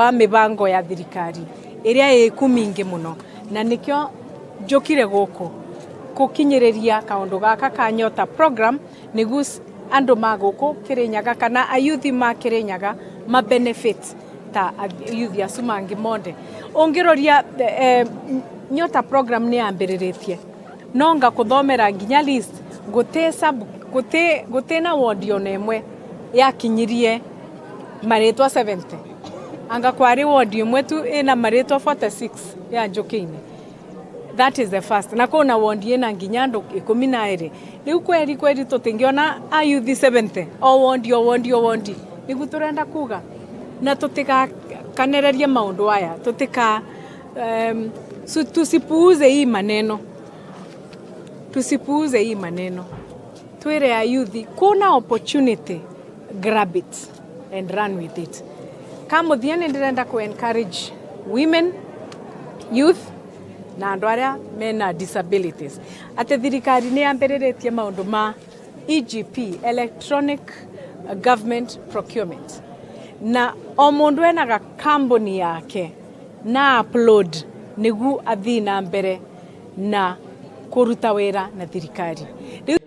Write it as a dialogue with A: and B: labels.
A: Wa mibango ya thirikari iria iku mingi muno, na nikio njukire guku gukinyiriria kaundu gaka ka Nyota program, niguo andu ma guku Kirinyaga kana ayuthi ma Kirinyaga ma benefit ta ayuthi acu mangi monde. Ungiroria Nyota program ni yambiriritie, no ngakuthomera nginya list, guti sub guti guti na ward ona imwe yakinyirie maritwa 70. Anga kwari ward imwe tu ina maritwa 46 ya Njukiini. That is the first. Na kuna ward ina nginya andu 12. Riu kweri kweri tutingiona ayuthi 70 o wondi, o wondi, o wondi. Niguo turenda kuga na tutigakanererie maundu aya, tutika tusipuuze hii maneno, tusipuuze hii maneno. Twire ayuthi, kuna opportunity, grab it and run with it. Kamuthia nĩ ndĩrenda ku encourage women, youth na andũ arĩa mena disabilities atĩ thirikari nĩ yambĩrĩrĩtie maũndũ ma EGP, electronic government procurement, na o mũndũ enaga kambuni yake na upload nĩguo athiĩ na mbere na kũruta wĩra na thirikari. Rĩu